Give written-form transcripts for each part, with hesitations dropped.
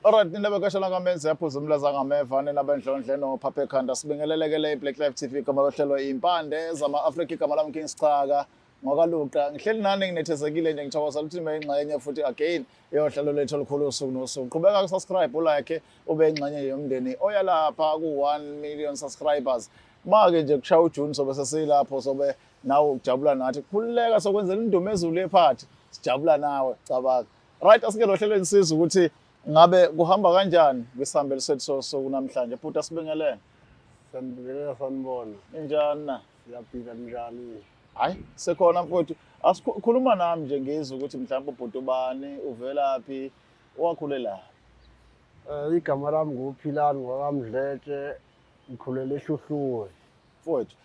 Alright, nina bekashana kamenzi yaphuza umlaza ngameva nina bendlondle nophapha ekhanda sibingelelekele iBlack Life TV igama lohlelo impande zama Africa igama lami King Sichaka ngokaluqa ngihleli nani nginethezekile nje ngithokoza ukuthi nibe ingxenye futhi again yohlelo lethu olukhulu usuku nosuku. Qhubeka kusubscribe ulike ube ingxenye yomndeni oya lapha ku-1 million subscribers. Make nje kushaya uJune sobe sesilapho sobe nawe ujabula nathi. Khululeka sokwenzela indumezulu yephathi sijabula nawe cabanga. Right asike lohlelweni sizwe ukuthi ngabe kuhamba kanjani kwisihambeli sethu sosuku namhlanje. Bhuti asibingelele. Sanibingelela sanibona. Ninjani na? Siyaphila njani? Hayi sekhona mfowethu. Asikhuluma nami nje ngizwe ukuthi mhlawumbe ubhuti ubani, uvelaphi, wakhulela. Igama lami nguPhilani ngwaKaMdletshe, ngikhulele eHluhluwe. Mfowethu.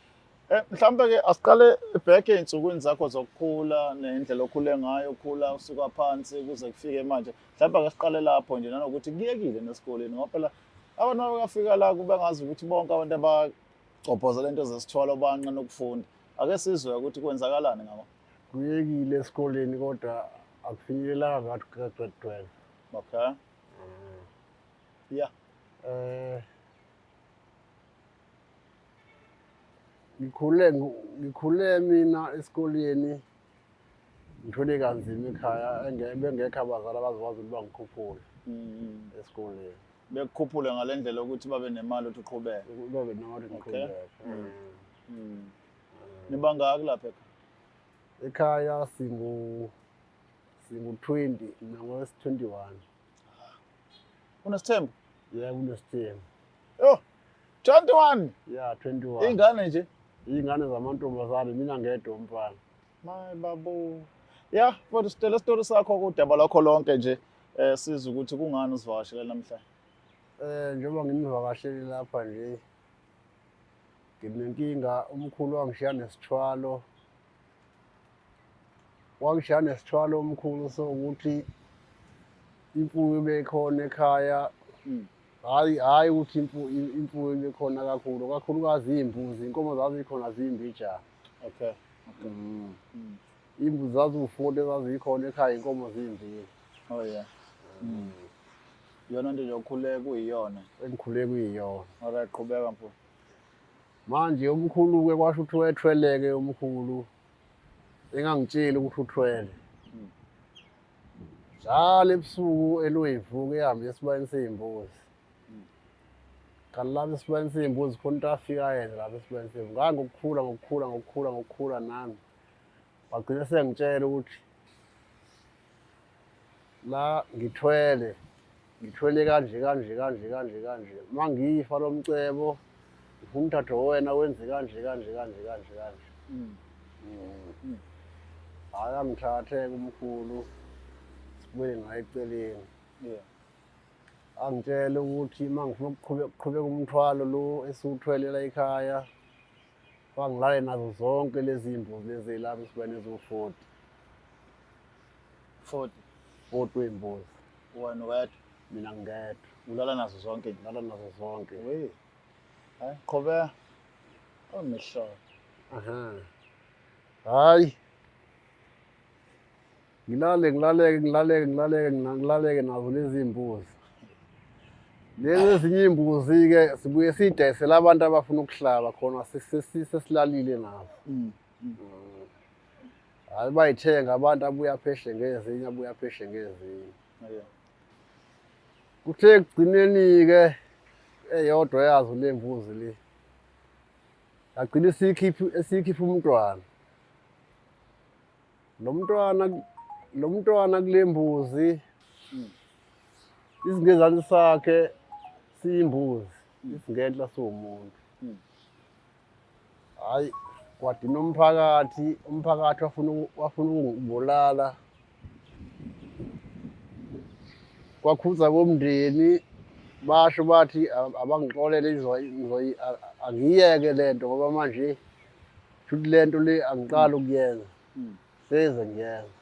Mhlawumbe ke asiqale back ey'nsukwini zakho zokukhula nendlela okhule ngayo, ukhula usuka phansi kuze kufike manje. Mhlawumbe ake siqale lapho nje nanokuthi kuyekile nesikoleni ngoba phela abantu abakafika la kube ngazi ukuthi bonke abantu abagcobhoza lento zesithwalo banqena ukufunda. Ake sizwe ukuthi kwenzakalani ngabo. Kuyekile esikoleni kodwa akufinyelelanga ngathi ka-grade 12. Okay. Yeah. Ngikhule mina esikoleni ngithwele kanzima ekhaya bengekho abazali abazokwazi ukuthi bangikhuphule esikoleni. Bekukhuphule ngale ndlela yokuthi babe nemali ukuthi uqhubeke. Babe nemali ukuthi ngiqhubeke. Nibangaki lapha ekhaya? Ekhaya singu 20, mina ngowesi-21. Unesithembu? Yebo, unesithembu. Yo, 21? Yeah, 21. Ingane nje? Iy'ngane zamantombazane, mina ngedwa umfana. My babu. Yeah, kodwa sitele isitori sakho kudaba lwakho lonke nje. Sizwe ukuthi kungani usivakashele namhlanje. Njengoba nginivakashele lapha nje, nginenkinga, umkhulu wangishiya nesithwalo. Wangishiya nesithwalo omkhulu sokuthi imfuyo ibe khona ekhaya. Hhayi, hhayi ukuthi imfuyo ibe khona kakhulu, kakhulukazi iy'mbuzi, iy'nkomo zazikhona ziyimbijana. Okay. Iy'mbuzi zaziwu-40 ezazikhona ekhaya, iy'nkomo ziyimbili. Oh yeah. Yona nto nje okhule kuyiyona. Engikhule kuyiyona. Alright, qhubeka mfo. Manje umkhulu-ke kwasho ukuthi wethweleke umkhulu, engangitsheli ukuthi uthwele. Njalo ebusuku eloyivuka ehambe esibayeni sey'mbuzi. Kanti lapha esibayeni sey'mbuzi khona into afika ayenze lapha esibayeni sey'mbuzi. Ngangokukhula ngokukhula ngokukhula ngokukhula nami. Bagcina sengitshela ukuthi la ngithwele, ngithwele kanje kanje kanje kanje kanje. Uma ngifa lo mcebo ngifuna uthathe wena wenze kanje kanje kanje kanje kanje. Hhayi angithathe-ke umkhulu sibuye ngaye eceleni. Angitshele ukuthi uma ngifuna ukuqhubeka umthwalo lo esiwuthwele la ekhaya, bangilale nazo zonke lezi mbuzi lezi lapha esibayeni eziwu-40. 40? 40 wey'mbuzi. Wena wedwa? Mina ngedwa. Ulala nazo zonke? Ngilala nazo zonke. We. Hayi, qhubeka. Omihlolo. Aha. Hayi. Ngilale, ngilaleke, ngilaleke, ngilaleke, ngilaleke nazo lezi mbuzi. Lezi ezinye imbuzi-ke sibuye siyidayisele abantu abafuna ukuhlaba khona sesilalile nazo. Hayi bayithenga abantu abuye aphehle ngezinye, abuye aphehle ngezinye. Kuthe ekugcineni-ke eyodwa yazo le mbuzi le yagcina isikhipha umntwana. Lo mntwana kule mbuzi isingezansi sakhe siyimbuzi, isingenhla siwumuntu. Hhayi kwadina umphakathi, umphakathi wafuna ukungibulala. Kwakhuza bomndeni basho bathi abangixolele angiyeke le nto ngoba manje shuthi le nto le angiqali ukuyenza. Seze ngiyenza.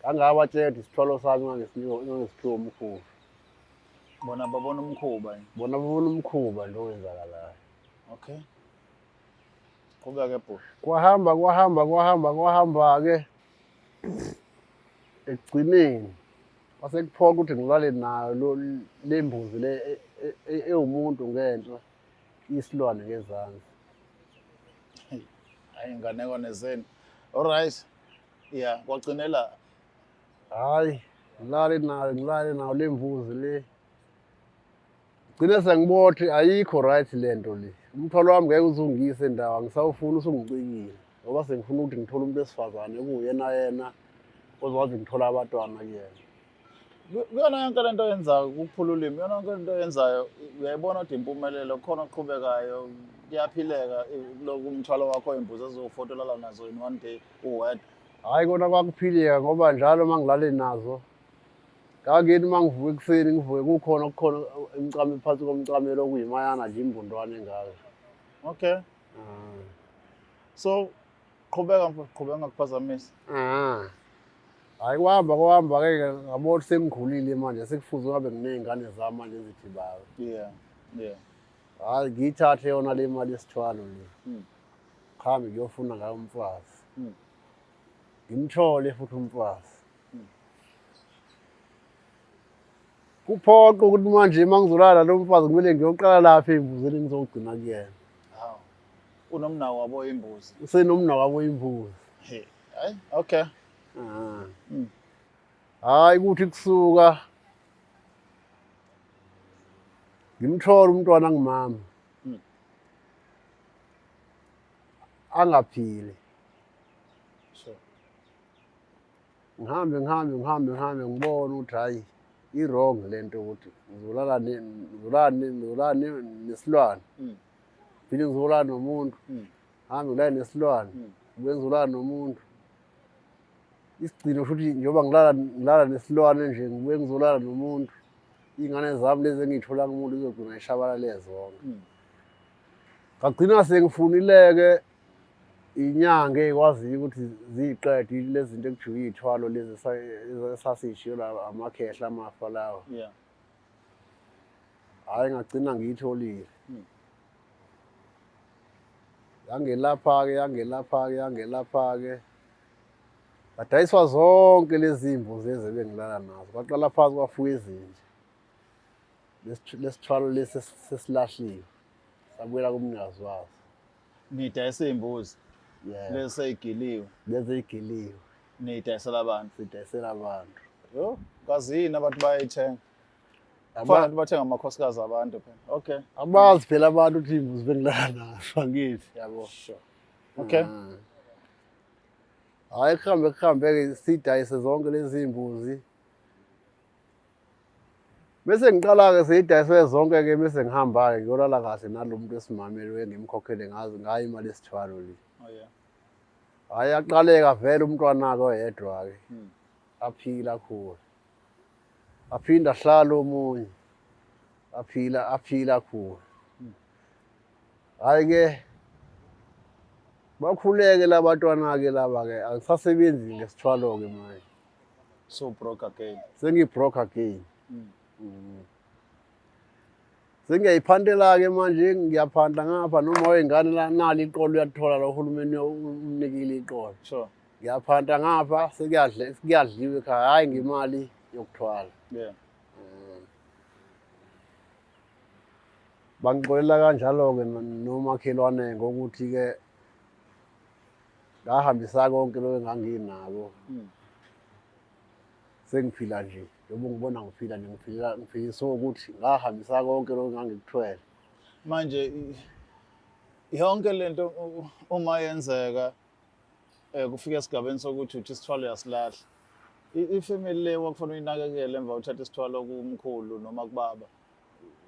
Ngangabatshela ukuthi isithwalo sami ngangesiphiwe umkhuba. Bona babona umkhuba nje. Bona babona umkhuba nje owenzakalayo. Okay. Qhubeka bhuti. Kwahamba, kwahamba, kwahamba, kwahamba-ke. Ekugcineni. Kwase kuphoqa ukuthi ngilale nayo le mbuzi le ewumuntu ngenhla, isilwane ngezansi. Hayi, inganekwane zenu. Alright, yeah, kwagcinela. Hhayi, ngilale nayo, ngilale nayo le mbuzi le. Gcine sengibona ukuthi ayikho right le nto le. Umthwalo wami ngeke uze ungiyise ndawo, angisawufuni, usungicikile. Ngoba sengifuna ukuthi ngithole umuntu wesifazane okuwuyena yena ozokwazi ngithola abantwana kuyena. Kuyona yonke lento oyenzayo ukuphula ulimi, kuyona yonke lento oyenzayo uyayibona ukuthi impumelelo khona okuqhubekayo, kuyaphileka kuloku umthwalo wakho wey'mbuzi eziwu-40 olala nazo in one day uwedwa. Hhayi, kona kwakuphileka ngoba njalo uma ngilale nazo ngangini uma ngivuka ekuseni ngivuke kukhona okukhona emcamelo phansi komcamelo okuyimayana nje imbundwane engaka. Okay. So qhubeka mfowethu, qhubeka ngakuphazamisa. Ah. Hayi, kuhamba kuhamba-ke ngabona ukuthi sengikhulile manje, sekufuze ngabe nginey'ngane zami manje ezithi baba. Hhayi, ngiyithathe yona le mali yesithwalo le. Ngihambe ngiyofuna ngayo umfazi. Ngimthole futhi umfazi. Kuphoqa ukuthi manje uma ngizolala lo mfazi kumele ngiyoqala lapha ey'mbuzini ngizogcina kuyena. Hawu. Unomnawo wabo imbuzi. Usenomnawabo imbuzi. Hey. Hayi, okay. Ah. Hayi, kuthi kusuka ngimthole umntwana ngimama. Angaphili. Ngihambe ngihambe ngihambe ngihambe ngibone ukuthi hayi, i-wrong lento ukuthi ngizolala ngizolala nesilwane. Phinde ngizolala nomuntu. Hambe ngilale nesilwane. Ngibuye ngizolala nomuntu. Isigcino futhi njengoba ngilala nesilwane nje ngibuye ngizolala nomuntu. Iy'ngane zami lezi engiy'thola kumuntu zizogcina zishabalale zonke. Ngagcina sengifunile-ke inyanga ey'kwaziyo ukuthi ziyiqede lezi zinto ekuthiwa iy'thwalo lezi esasiy'shiyo la amakhehla amafa lawa. Hhayi, ngagcina ngiyitholile. Yangelapha-ke, yangelapha-ke, yangelapha-ke. Ngadayiswa zonke lezi mbuzi lezi ebengilala nazo. Kwaqala phansi kwafuya izinja. Lesithwalo lesi sesilahliwe. Sabuyela kumnikazi waso. Nidayisa iy'mbuzi lezi sey'giliwe. Lezi ey'giliwe. Niyidayisela abantu. Sidayisela abantu. Yo, kazi yini abantu bayayithenga? Kufana abantu bathenga amakhosikazi abantu phela. Okay. Abazi phela abantu ukuthi iy'mbuzi bengilala nazo, angithi yabo. Sure. Okay. Hhayi, kuhambe kuhambe-ke sidayise zonke lezi mbuzi. Bese ngiqala-ke seyidayiswe zonke-ke bese ngihamba-ke ngiyolala kahle nalo muntu wesimame lo engimkhokhele ngazo ngayo imali yesithwalo le. Oh yeah. Hhayi, aqaleka vele umntwana-ke oyedwa-ke. Aphila akhula. Aphinde ahlale omunye. Aphila aphila akhula. Hhayi-ke bakhuleke labantwana-ke laba-ke, angisasebenzi ngesithwalo-ke manje. So broke again. Sengi-broke again. Sengiyayiphantela-ke manje, ngiyaphanta ngapha noma wey'ngane nalo iqolo uyalithola la, uhulumeni umnikile iqolo. Ngiyaphanta ngapha, sekuyadliwa ekhaya, hhayi ngemali yokuthwala. Bangixolela kanjalo-ke nomakhelwane ngokuthi-ke ngahambisa konke lokho enganginako. Sengiphila nje, njengoba ungibona ngiphila nje, ngiphiliswe ukuthi ngahambisa konke lokho engangikuthwele. Manje yonke lento uma yenzeka kufika esigabeni sokuthi uthi isithwalo uyasilahla. Ifamily le wakufanele uyinakekele emva uthatha isithwalo kumkhulu noma kubaba.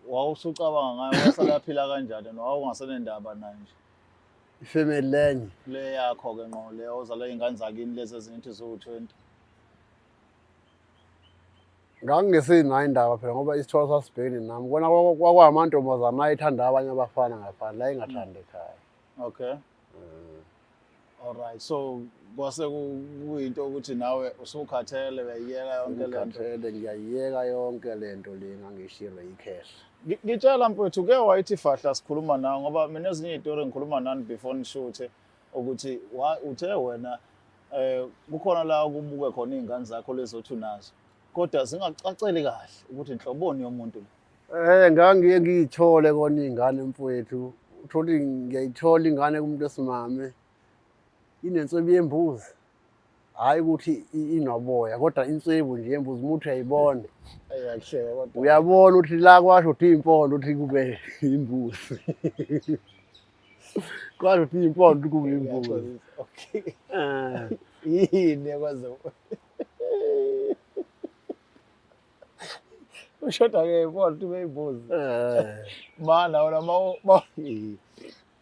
Wawusucabanga ngayo, wasala yaphila kanjani noma wawungasenendaba nayo nje? Ifamily lenye. Le yakho-ke ngqo le ozalwa iy'ngane zakini lezi ezinye ukuthi ziwu-20. Ngangingesenayo indaba phela ngoba isithwalo sasibhekene nami. Kona kwakuwamantombazane ayethanda abanye abafana ngaphandle, ayingathandi ekhaya. Okay. Alright, so kwase kuyinto ukuthi nawe usukhathele uyayiyeka yonke le nto. Ngikhathele, ngiyayiyeka yonke le nto le engangishilo ikhehla. Ngitshela mfowethu, ke wayithi fahla sikhuluma nawe ngoba mina ezinye iy'tori ngikhuluma nani before nishuthe ukuthi uthe wena kukhona la okubuke khona iy'ngane zakho lezi othi unazo. Kodwa zingacaceli kahle ukuthi inhloboni yomuntu le. Ngangiye ngiyithole kona iy'ngane mfowethu. Uthole ngiyayithola ingane kumuntu wesimame inenswebu yembuzi. Hhayi ukuthi inoboya kodwa inswebu nje yembuzi uma uthi uyayibona. Eyakuhleka kodwa. Uyabona ukuthi la kwasho ukuthi iy'mpondo ukuthi kube imbuzi. Kwasho ukuthi iy'mpondo ukuthi kube imbuzi. Ngiyaxolisa. Okay. Eh. Yini ekwazi ushoda ke impondo ukuthi ube imbuzi. Eh. Mana wena ma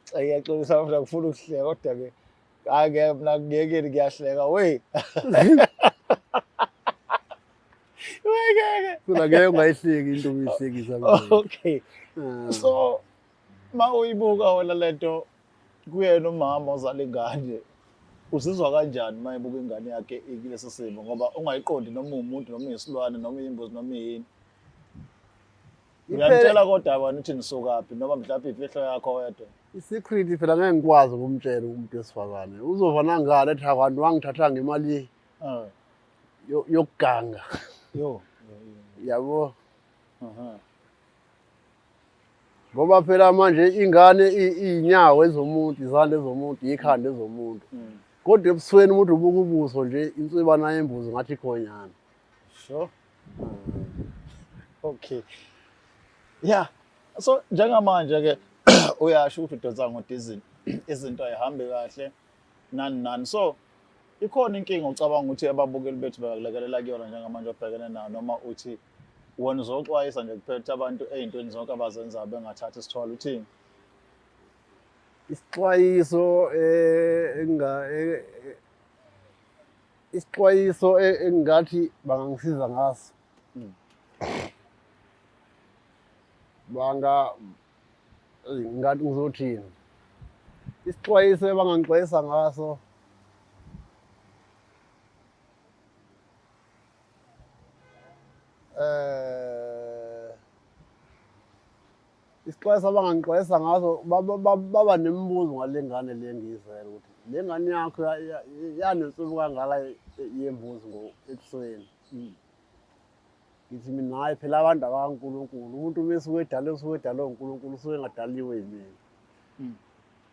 cha ngiyaxolisa mfana ngifuna ukuhleka kodwa ke hayi ngeke mina ngiyekeni ngiyahleka we. We ngeke. Kodwa ngeke ungayihleki into uyihlekisa mfowethu. Okay. Eh. So ma uyibuka wena lento kuyena umama ozala ingane uzizwa kanjani uma ebuka ingane yakhe ikulesi simo ngoba ungayiqondi noma uwumuntu noma iyisilwane noma iyimbuzi noma iyini. Uyamtshela kodwa wena uthi nisukaphi noma mhlawumbe imfihlo yakho wedwa. I-secret phela ngeke ngikwazi ukumtshela umuntu wesifazane. Uzova nangale ethi akanti wangithatha ngemali Eh. yokuganga. Yo. Yabo. Aha. Ngoba phela manje ingane iy'nyawo ezomuntu, izandla ezomuntu, ikhanda ezomuntu. Kodwa ebusweni umuntu ubuka ubuso nje inswebana yembuzi ngathi ikhonyana. Sure. Okay. Yeah. So njengamanje ke uyasho ukuthi udonsa ngodizili izinto ayihambi kahle nani nani. So ikhona inkinga ocabanga ukuthi ababukeli bethu bangakulekelela kuyona njengamanje obhekene nayo noma uthi wena uzoxwayisa nje kuphela ukuthi abantu ey'ntweni zonke abazenzayo bengathathi isithwalo uthini? Isixwayiso isixwayiso engingathi bangangisiza ngaso. Banga ngathi ngizothini? Isixwayiso ebangangixwayisa ngaso isixwayiso abangangixwayisa ngaso baba nemibuzo ngale ngane le engiyizele ukuthi le ngane yakho yanensuku kangaka yembuzi ebusweni. Ngithi mina hhayi phela abantu abakaNkulunkulu, umuntu uma esuke edalwe usuke edalwe uNkulunkulu, usuke engadaliwe yimina.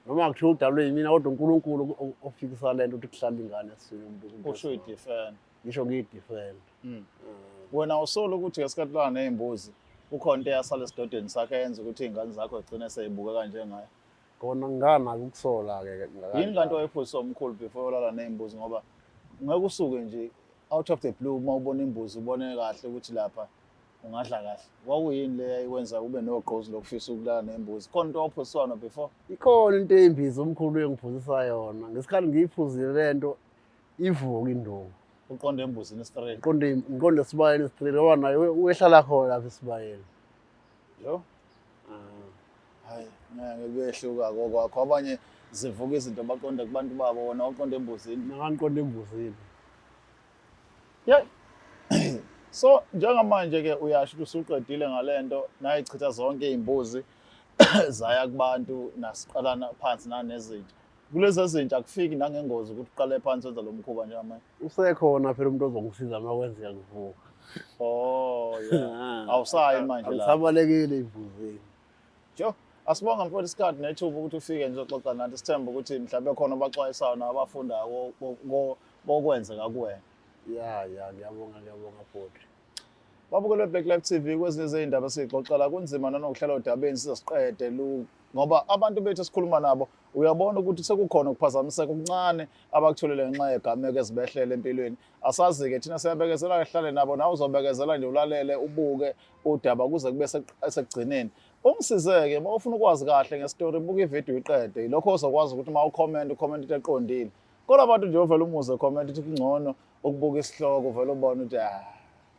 Noma kuthiwa udalwe yimina kodwa uNkulunkulu ofikisa le nto ukuthi kuhlale ingane esiswini umuntu. Usho uyidefend. Ngisho ngiyidefend. Wena usola ukuthi ngesikhathi ulala ney'mbuzi kukhona into eyasala esidodeni sakho eyenza ukuthi iy'ngane zakho zigcine sey'bukeka njengayo? Kona nginganako ukusola-ke. Yini kanti owayephuziswa umkhulu before uyolala ney'mbuzi ngoba ngeke usuke nje out of the blue uma ubona imbuzi ubone kahle ukuthi lapha ungadla kahle. Kwakuyini le eyayikwenza ube nogqozi lokufisa ukulala nembuzi? Khona into owawuphuziswana before? Ikhona into eyimbiza umkhulu engiphuzisa yona. Ngesikhathi ngiyiphuzile le nto ivuka induku. Uqonde embuzini straight. Ngiqonde ngiqonde esibayeni straight ngoba naye uyehlala khona lapha esibayeni. Yo. Hayi, ngeke kuyehluka kokwakho. Abanye zivuka izinto baqonde kubantu babo, wona uqonde embuzini. Mina ngiqonde embuzini. Yeah. So njengamanje ke uyasho ukuthi usuqedile ngalento nayichitha zonke izimbuzi zaya kubantu nasiqalana phansi nanezinja. Kulezi ezintsha akufiki nangengozi ukuthi uqale phansi wenza lo mkhuba njengamanje. Usekhona phela umuntu ozongisiza uma kwenzeka ngivuka. Oh yeah. Awusayi manje la. Angisabalekile embuzini. Jo, asibonga mfowethu isikhathi nethuba ukuthi ufike nje uzoxoxa nathi sithemba ukuthi mhlawumbe khona abaxwayisayo nabafundayo kokwenzeka kuwena. Ya ya ngiyabonga ngiyabonga bhuti. Babukele Black Life TV kwezinye zey'ndaba esiy'xoxela kunzima nanokuhlala odabeni size siqede lu ngoba abantu bethu esikhuluma nabo uyabona ukuthi sekukhona ukuphazamiseka okuncane abakutholile ngenxa yegameko ezibehlele empilweni. Asazi-ke thina siyabekezela hlale nabo nawe uzobekezela nje ulalele ubuke udaba kuze kube sekugcineni. Ungisize-ke uma ufuna ukwazi kahle ngesitori buka ividiyo iqede yilokho ozokwazi ukuthi uma ukhomenta ukhomenta into eqondile. Kodwa abantu nje uvele umuze comment ukuthi kungcono ukubuka isihloko uvele ubone ukuthi ah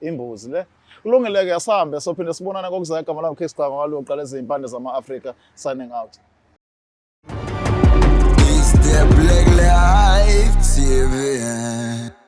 imbuzi le. Kulungile-ke asihambe sophinde sibonane kokuzayo. Igama lami Chris Gama waluqa lezi zimpande zama-Afrika signing out. It's the Black Life TV.